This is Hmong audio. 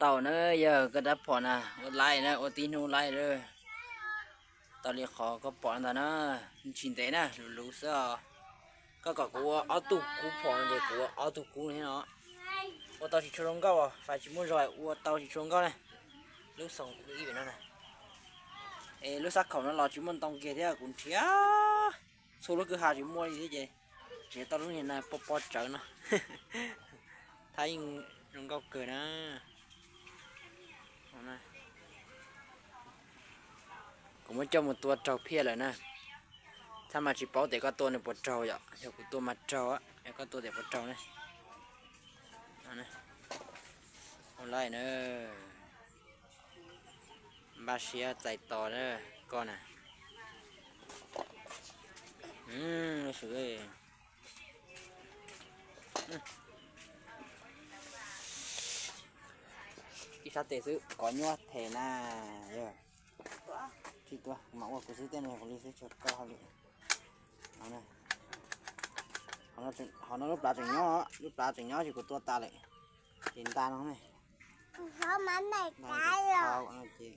Tau na, yog koj rab phom na, ua laij na, ua tib hnub laij lawm. Tau li qhov koj pom ntawd na, tsis ntev na, luv luv xwb os. Koj kom kuv ua ob tug kub phom no ces kuv ua ob tug kub thiab no. Ua tau tsis tshua zoo nkauj, fais tsis muaj zog, ua tau tsis tshua nkauj na. Lub xoo lub ib pem no na. Es lub xab khaum no los tsis muaj ntoo kiag thiab, kuv nrhiav txhua lub kwj ha tsis muaj li thiab ces nrhiav tau lub niag na pob pob tsawv no. Thab yeej zoo nkauj kawg na. Kuv muab coj mus tua raug phiaj lawm na. Thab mas tsis paub tias koj tua nws puas raug yom, yog kuv tua mas raug, yog koj tua tias puas raug ne. Ua laij na, npaj siab txais tos na, koj na. Ib sab tes xwb kov nyuaj them na. Tsis tua, kuv mam ua kuv xwb tej no, kuv li xwb tsis koj hauj lwm. Qhov no lub plhav tseem nyob, lub plhav tseem nyob ces kuv tua tas lawm. Ces nta no ne. Qhov no ces